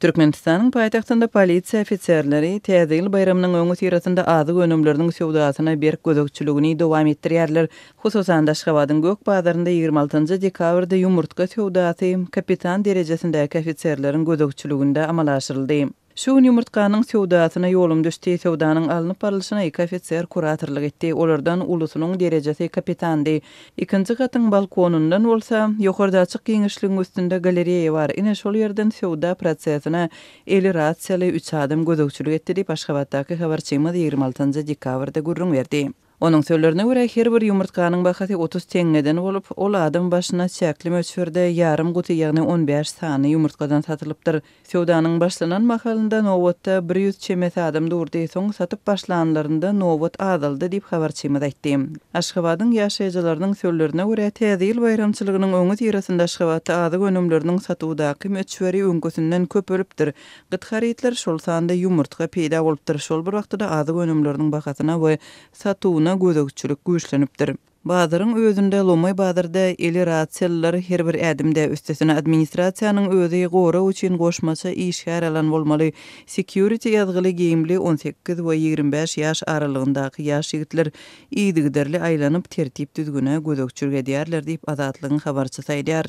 Türkmenistanyň paýtagtynda polisiýa ofiserleri Täze ýyl baýramynyň öňüsyrasynda azyk önümleriniň söwdasyna berk gözegçiligini dowam etdirýärler. Hususan-da, Aşgabadyň Gök bazarynda 26 dekabrda ýumurtga söwdasy kapitan derejesindäki ofiserleriň gözegçiliginde amala aşyryldy. Şu gün ýumurtganyň söwdasyna ýolum düşdi. Söwdanyň alnyp barlyşyna iki ofiser kuratorlyk etdi. Olardan ulusynyň derejesi kapitandy. Ikinji gatyň balkonyndan bolsa, ýokarda açyk giňişligiň üstünde galereýa bar. Ine, şol ýerden söwda prosesine eli rasiýaly üç adam gözegçilik etdi diýip, Aşgabatdaky habarçymyz 26 dekabrda gürrüň berdi. Onuň sözlerine görä, her bir ýumurtganyň bahasy 30 teňňeden bolup, ol adam başyna çäkli möçberde ýarym guty, ýagny on bäş sany ýumurtgadan satylypdyr. Söwdanyň başlanan mahalynda nobatda bir ýüz çemesi adam durdy, soň satyp başlanlarynda nobat azaldy diýip, habarçymyz aýtdy. Aşgabadyň ýaşaýjylarynyň sözlerine görä, Täze ýyl baýramçylygynyň öňüsyrasynda Aşgabatda azyk önümleriniň satuwdaky möçberi öňküsinden köpelipdir. Gyt harytlar, şol sanda ýumurtga peýda bolupdyr. Şol bir wagtda-da azyk önümleriniň bahasyna we satuwyna gözegçilik güýçlenipdir. Bazaryň özünde, lomaý bazarda eli rasiýalylar her bir ädimde, üstesine administrasiýanyň özi gorag üçin goşmaça işgär alan bolmaly. Security ýazgyly geýimli 18 we 25 ýaş aralygyndaky ýaş ýigitler yzygiderli aýlanyp, tertip-düzgüne gözegçilik edýärler diýip, Azatlygyň habarçysy aýdýar.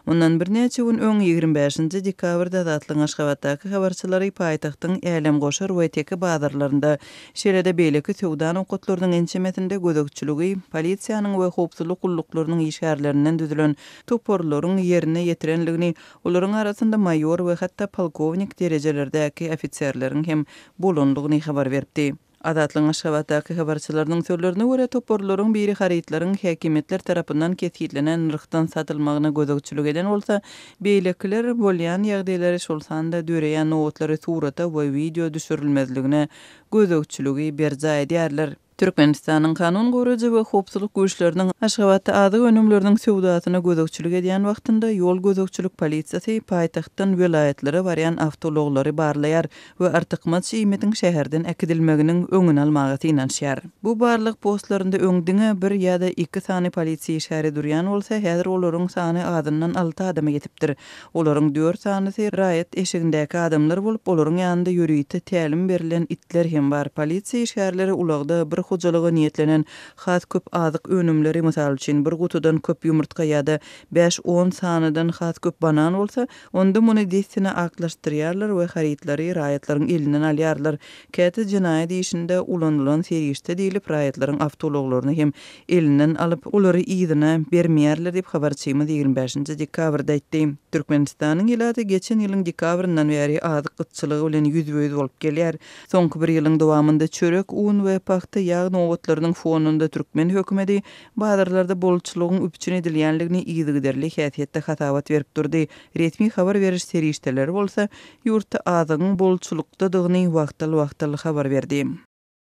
Mundan birnäçe gün öň, 25-nji dekabrda Azatlygyň Aşgabatdaky habarçylary paýtagtyň Älemgoşar we Teke bazarlarynda, şeýle-de beýleki söwda nokatlarynyň ençemesinde gözegçiligi polisiýanyň we howpsuzlyk gulluklarynyň işgärlerinden düzülen toparlaryň ýerine ýetirendigini, olaryň arasynda maýor we hatda polkownik derejelerdäki ofiserleriň hem bolandygyny habar beripdi. Azatlygyň Aşgabatdaky habarçylarynyň sözlerine görä, toparlaryň biri harytlaryň häkimiýetler tarapyndan kesgitlenen nyrhdan satylmagyna gözegçilik eden bolsa, beýlekiler bolýan ýagdaýlary, şol sanda döreýän nobatlary surata we wideo düşürilmezligine gözegçiligi berjaý edýärler. Türkmenistanyň kanun goraýjy we howpsuzlyk güýçleriniň Aşgabatda azyk önümleriniň söwdasyna gözegçilik edýän wagtynda ýol gözegçilik polisiýasy paýtagtdan welaýatlara barýan awtoulaglary barlaýar we artykmaç iýmitiň şäherden äkidilmeginiň öňüni almaga synanyşýar. Bu barlag postlarynda öň diňe bir ýa-da iki sany polisiýa işgäri durýan bolsa, häzir olaryň sany azyndan alty adama ýetipdir. Olaryň dört sanysy raýat eşigindäki adamlar bolup, olaryň ýanynda ýörite tälim berlen itler hem bar. Polisiýa işgärleri ulagda bir hojalyga niýetlenen has köp azyk önümleri, mysal üçin, bir gutudan köp ýumurtga ýa-da bäş-on sanydan has köp banan bolsa, Onda muny dessine aktlaşdyrýarlar we harytlary raýatlaryň elinden alýarlar. Käte jenaýat işinde ulanylan serişde diýlip, raýatlaryň awtoulaglaryny hem elinden alyp, olary yzyna bermeýärler diýip, habarçymyz 25-nji dekabrda aýtdy. Türkmenistanyň ilaty geçen ýylyň dekabryndan bäri azyk gytçylygy bilen ýüzbe-ýüz bolup gelýär. Soňky bir ýylyň dowamynda çörek, un we pagta ýag nobatlarynyň fonunda türkmen hökümeti Bazarlarda bolçulygyň üpjün edilýänligini yzygiderli häsiýetde hasabat berip durdy. Resmi habar beriş serişdeleri bolsa, ýurtda azygyň bolçulykdadygyny wagtal-wagtal habar berdi.